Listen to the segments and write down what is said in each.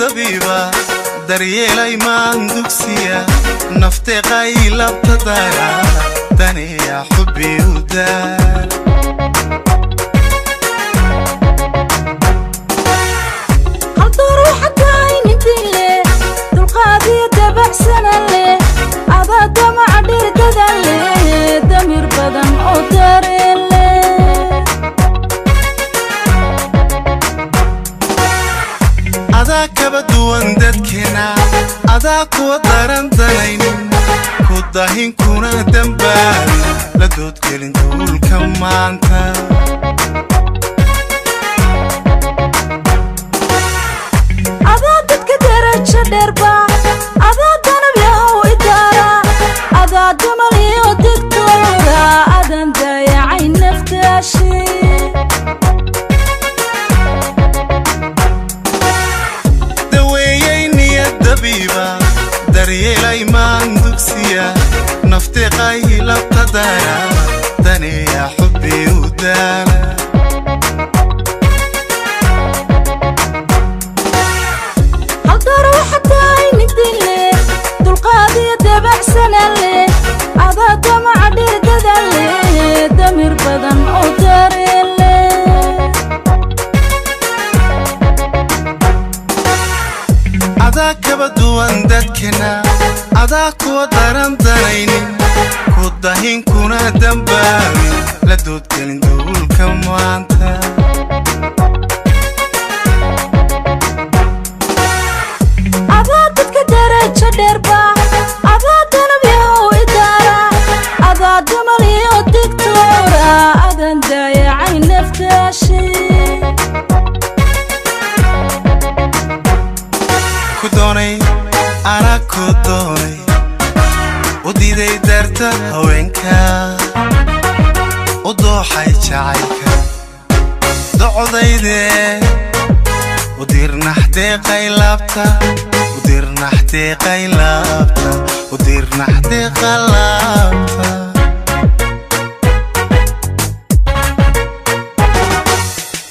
Dabiiba daryeelay maan dugsiya nafteeqay labtadara daniya xubbi u daar. Haldoor waxaad tahay nin diin leh, dulqaadiyo dabacsanan leh, adaa damaca dhirdadan leh, damiir badan oo dareen leh. Adaa kaba duwan dadkeena, adaa kuwa daran danaynin, ku dahin kuna dambaabin, la doodgelin duulka maanta. Adaa dadka darajo dheerba, adaa danab yahow idaara, adaa damal iyo digtoora, adan dayacay naftaashi. Daweeyey niyad dabiiba daryeelay maan dugsiya nafteeqay labtadara daniya xubbi u daala. Haldoor waxaad tahay nin diin leh, dulqaadiyo dabacsanan leh, adaa damaca dhirdadan leh, damiir badan oo dareen leh. Adaa kaba duwan dadkeena, adaa kuwa daran danaynin, ku dahin kuna dambaabin, la doodgelin duulka maanta. Adaa dadka darajo dheerba, adaa danab yahow idaara, adaa damal iyo digtoora, adan dayacay naftaashi. Ku doonay anaa ku doonay, u diiday daarta haweenka, u dooxay jacaylka docdayde, u dirnaxdeeqay laabta, u dirnaxdeeqay laabta, u dirnaxdeeqa laabta.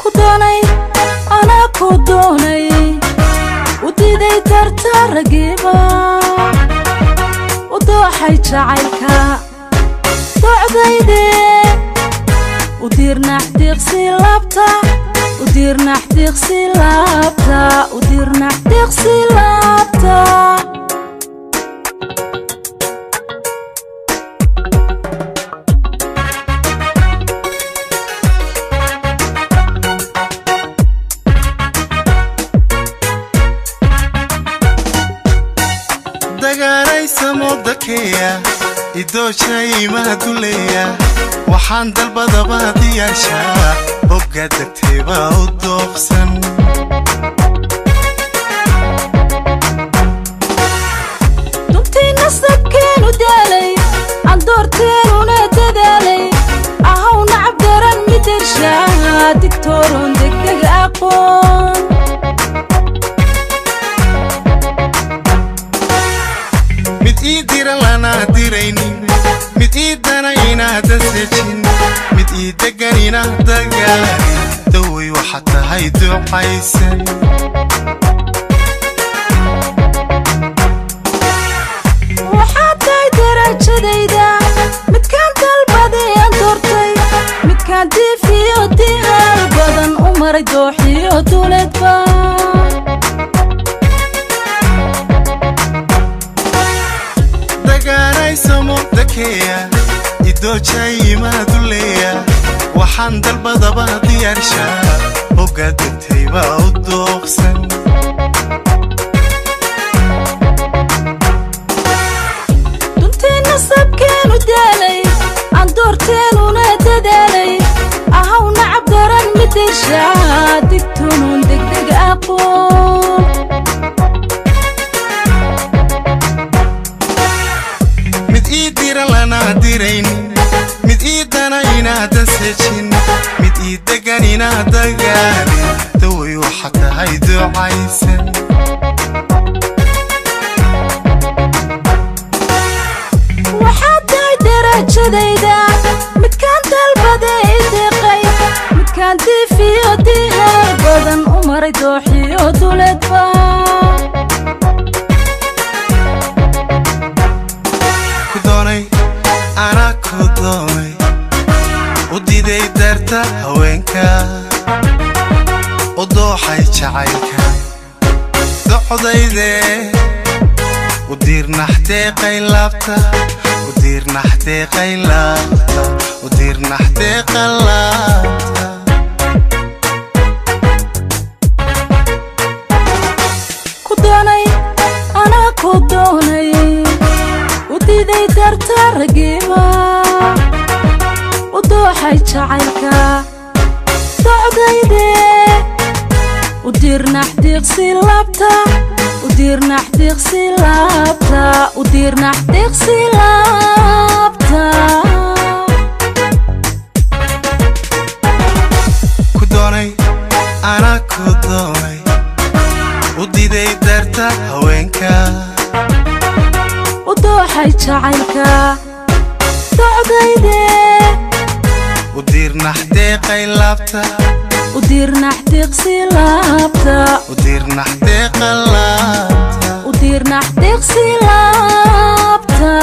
Ku doonay anaa ku doonay, u diiday darta ragiiba, u dooxay jacaylka docdayde, u diirnaxdiiqsi laabta, u diirnaxdiiqsi laabta, u diirnaxdiiqsi laabta. Dagaaraysa moodakeeya idooshaymaha duleeya, waxaan dalbadaba diyaarshaa, bogga degtayba u dooqsan. Duntii nasabkeenu daalay, andoorteenuna dadaalay, ahaw nacab daran midirshaa, digtooroon degdeg aqoon. Mid ii dira lanaa diraynin, mid ii dana inaadan sejin, mid ii deggan inaa dagaalin, daway waxaad tahay ducaysan. Waxaad tahay darajadayda midkaan dalbaday aan doortay, midkaan diifiyo dihaal badan u maray dooxiyo duleedba. Dagaaraysa moodakeeya idoojayimaa duleeya, waxaan dalbadaba diyaarshaa, bogga degtayba u dooqsan. Duntii nasabkeenu daalay, andoorteenuna dadaalay, ahaw nacab daran midirshaa, digtoonun degdeg aqoon. Mid ii dira lanaa diraynin, mid ii dana inaadan sejin, mid ii degan inaa dagaalin, daway waxa tahay ducaysan. Waxaad tahay darajadayda, midkaan dalbada i deeqay, midkaan diifiyo dihaal badan u maray dooxiyo duleedba. Ku doonay, anaa ku doonay, u diiday daarta haweenka, u dooxay jacaylka docdayde, u diirnaxdeeqay laabta, u diirnaxdeeqay laabta, u diirnaxdeeqa laabta. Ku doonay, anaa ku doonay, u diiday darta ragiiba, u dooxay jacaylka docdayde, u diirnax diiqsi laabta, u diirnax diiqsi laabta, u diirnax diiqsi laabta. Ku doonay, anaa ku doonay, u diiday daarta haweenka, u dooxay jacaylka docdayde, u diirnaxdeeqay laabta, u diirnax diiqsi laabta, u diirnaxdeeqa laabta, u diirnax diiqsi laabta.